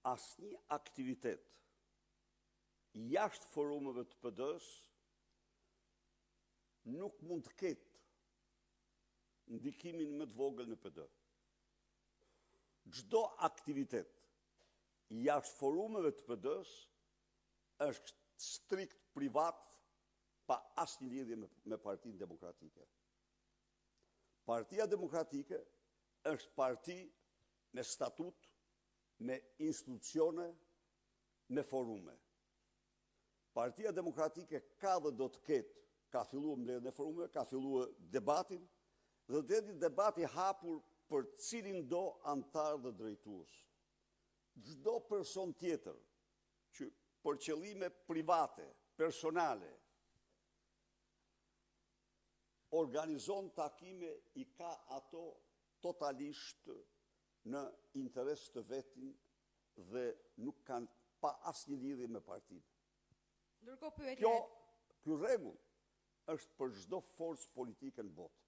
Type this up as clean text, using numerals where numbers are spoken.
Asnjë aktivitet jashtë forumeve të PD-së nuk mund të ketë ndikimin më të vogël në PD. Çdo aktivitet jashtë forumeve të PD-së është strikt privat pa asnjë lidhje me, me Partinë Demokratike. Partia Demokratike është parti me statut, me institucione, me forume. Partia Demokratike ka dhe do të ketë, ka filluar mbledhjen e forumeve, ka filluar debatin dhe do të jetë një debat i hapur për cilindo anëtar dhe drejtues. Çdo person tjetër që për qëllime private, personale, organizon takime i ka ato totalisht në interes të vetin dhe nuk kanë pa asnjë lidhje me partinë. Ndërkohë pyetja Kjo, ky rregull është për çdo forcë politike në botë.